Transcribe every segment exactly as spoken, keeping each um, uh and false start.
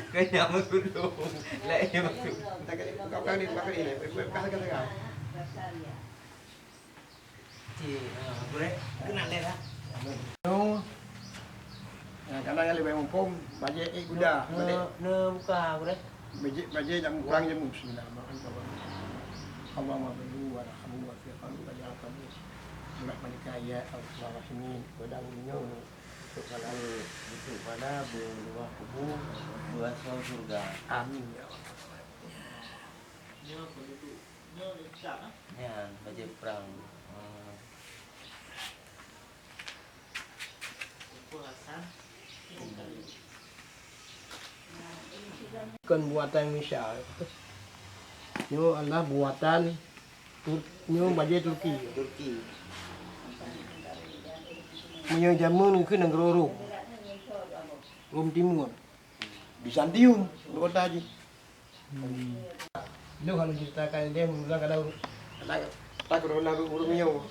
Kena masuk dulu. Lain masuk. Tak ada, bukan, bukan ni, bukan ni. Bukan, bukan, bukan. Cik, ah, Gurèe, keunan lé lah. Nyoe, nah, kana nyang leubeh muphom, bajèe ék guda, bajèe. Neu, neu buka, Gurèe. Bajèe, bajèe jamu, kurang jamu. Bismillahirrahmanirrahim. Allahumma salli wa rahmu wa fi qalbi wa ja'al qabri. Rahmatika ya arhamar rahimin. Wa dawu nyoe. Untuk pala, untuk pala, beuluwa kubu, beuasoe syeuruga. Amin, ya Allah. Nyan, bajèe prang. Ah. Kon buatan Indonesia. Nyoe adalah buatan Tur-, nyoe bajèe Turki. Turki. Meunyoe jameun keuh nanggroe Rom. Rom Timur. Bizantium, ibu kota jih. Hmm. Lôn hana ceritakan idéh, mula kadang, kadang tak corona ureueng nyoe.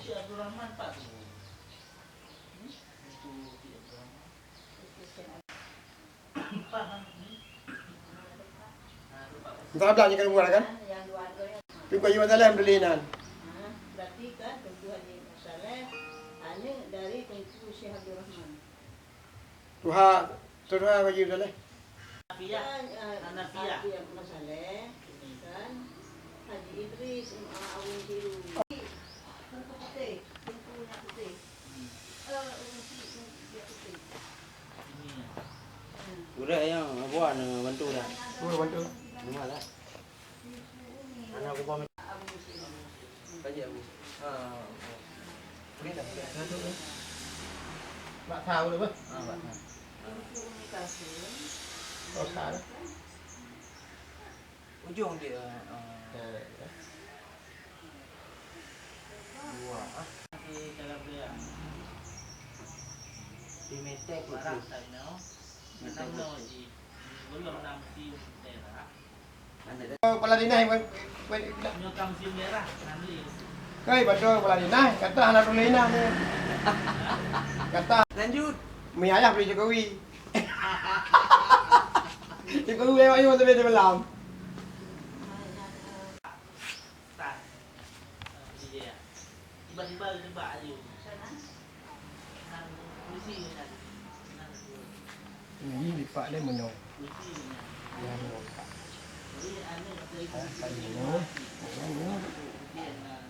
Entah ada yang keluar kan? Tapi bagi masalah alhamdulillah. Berarti kan Teungku Haji Saleh, aneuk dari Teungku Syekh Abdul Rahman. Tuha, tuha Haji Saleh. Hanafiah. Hanafiah. Haji Abdul Saleh, kan? Haji Idris, Abu Siru. Teungku Putih, Teungku Nyak Putih. Gurèe nyang buat bantu dah. Oh, bantu. Cuma lah. Anak gua. Kaji aku. Ah, oh. Boleh dah. Bak sa boleh bah? Ah, bak sa. Oh, sa dah. Ujung dia. Ah. Ya, ya. Dua, ah. Di dalam dia. Di metek itu. Barang tak tahu. Enam nol ji. Belum enam siu terak. Oh, kepala dinas, wen, wen, dah. Nyoe ka musim merah, nanti. Kai, betul kepala dinas, kata hana perlu dinas ni. Kata. Lanjut. Mi ayah beli Jokowi. Jokowi lewat ni masa beda malam. Tiba-tiba jumpa ayu. Ini lipat dia meunyoe. Yang lipat. Ah, kali ni.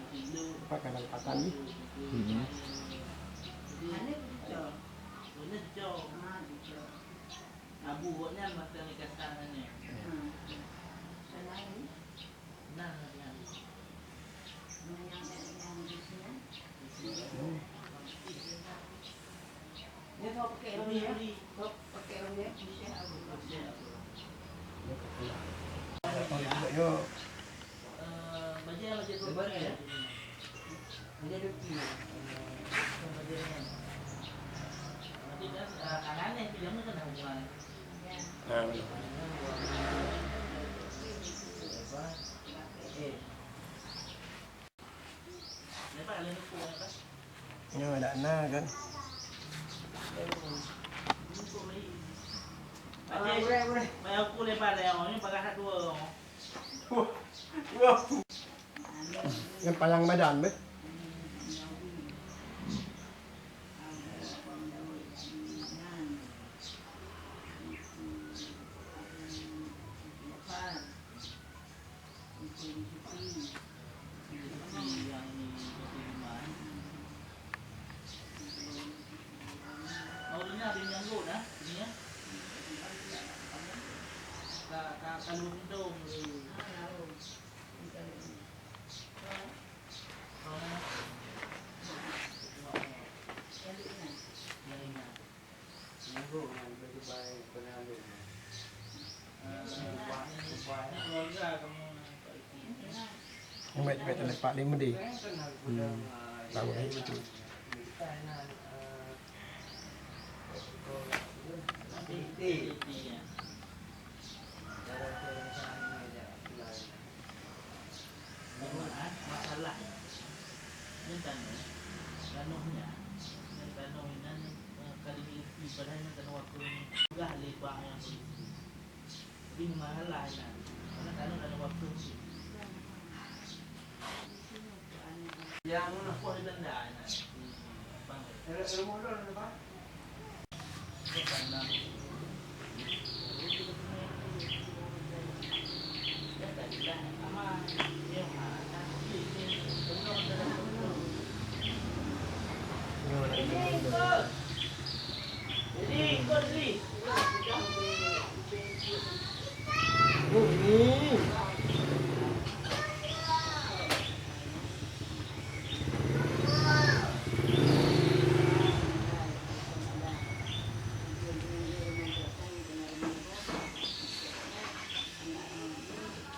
Ini. Lipat kan lipatan ni. Hmm. Abu buat nyan masa ni kata ni. Hmm. Nyoe dak na kan. Yang palang badan beh. Baik, baik, tempat lima D. Hmm. Tahu, eh, betul. Masalah nyan tanoh, tanoh nyan, nyan tanoh inan, eh, ka dimiliki, padahai nyan tanoh waktu nyan peugah lé bank nyang polisi.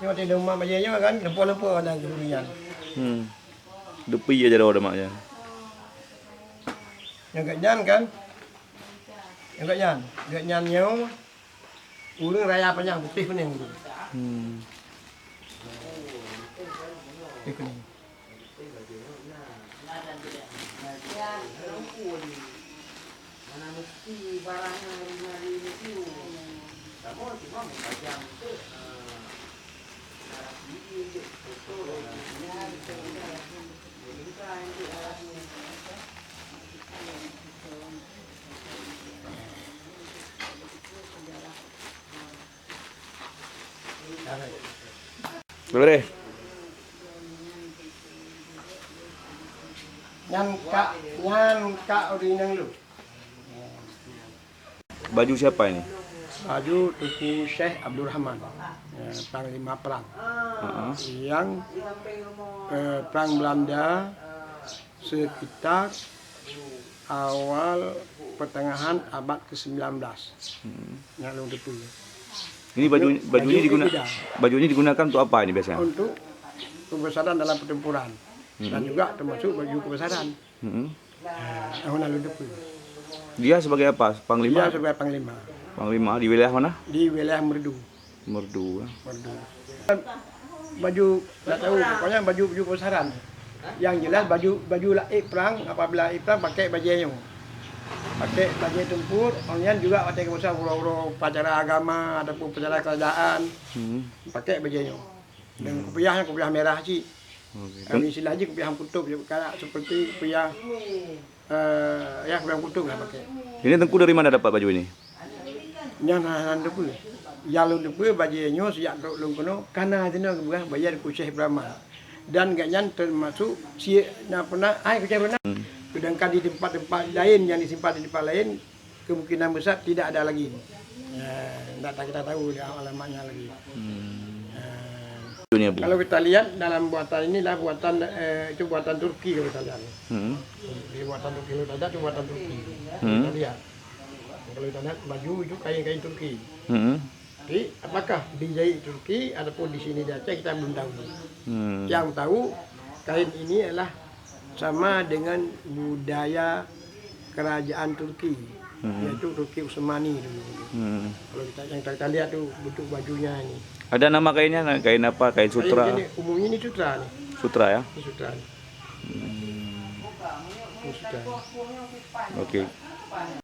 Nyoe watèe di rumoh bajèe nyoe kan, leupah-leupah ada guru nyan. Hmm. Dupi ya jaroe demak nyan. Nyang gobnyan kan? Nyang gobnyan, gobnyan nyoe ureueng raya panyang putéh kunéng tu. Hmm. Putéh kunéng. Boleh. Nyan kak, nyan kak ureueng inong lôn. Baju siapa ini? Baju Teungku Syekh Abdul Rahman, eh, panglima perang. Heeh. Yang, eh, perang Belanda sekitar awal pertengahan abad kesembilan belas. Hmm. Nyang lôn teupeu. Ini baju, baju ini baju diguna-, beda. Baju ini digunakan untuk apa ini biasanya? Untuk kebesaran dalam pertempuran. Dan juga termasuk baju kebesaran. Hmm. Nah, nyang lôn teupeu. Dia sebagai apa? Panglima? Dia sebagai panglima. Panglima di wilayah mana? Di wilayah Meureudu. Meureudu, ya. Meureudu. Baju, tak tahu, pokoknya baju, baju kebesaran. Yang jelas baju, baju laék perang, apabila laék perang pakai bajèe nyoe. Pakai bajèe tempur, kemudian juga watèe keubiasa uroe-uroe upacara agama ataupun upacara kerajaan, hmm, pakai bajèe nyoe. Dan kupiah nyan kupiah merah cit. Okey. Kami istilah jih kupiah kutub, kayak seperti kupiah, eh, ya, kupiah kutub lah pakai. Ini Teungku dari mana dapat baju ini? Nyan hana lôn teupeu. Nyang lôn teupeu bajèe nyoe sejak trok lôn keunoe, kana jinoe geupeugah bajèe Teungku Syekh Ibrahim. Dan gobnyan termasuk si, na pernah, ai, kucai pernah. Hmm. Sedangkan di tempat-tempat lain yang disimpan di tempat lain, kemungkinan besar tidak ada lagi. Ya, ndak kita tahu dia alamatnya lagi. Hmm. Ya. Dunia, Bu. Kalau kita lihat dalam buatan inilah buatan, eh, itu buatan Turki kalau kita lihat. Hmm. Di buatan Turki, kalau kita lihat itu buatan Turki. Hmm. Kita lihat. Kalau kita lihat baju itu kain-kain Turki. Hmm. Tapi apakah dijahit Turki ataupun di sini di Aceh, kita belum tahu. Hmm. Yang tahu kain ini adalah sama dengan budaya kerajaan Turki, hmm, yaitu Turki Utsmani dulu. Hmm. Kalau kita, yang kita lihat tu bentuk bajunya ini. Ada nama kainnya, kain apa? Kain sutra? Kain ini, umumnya ini sutra ni. Sutra ya? Ini sutra ni. Hmm. Ini sutra ni. Okey.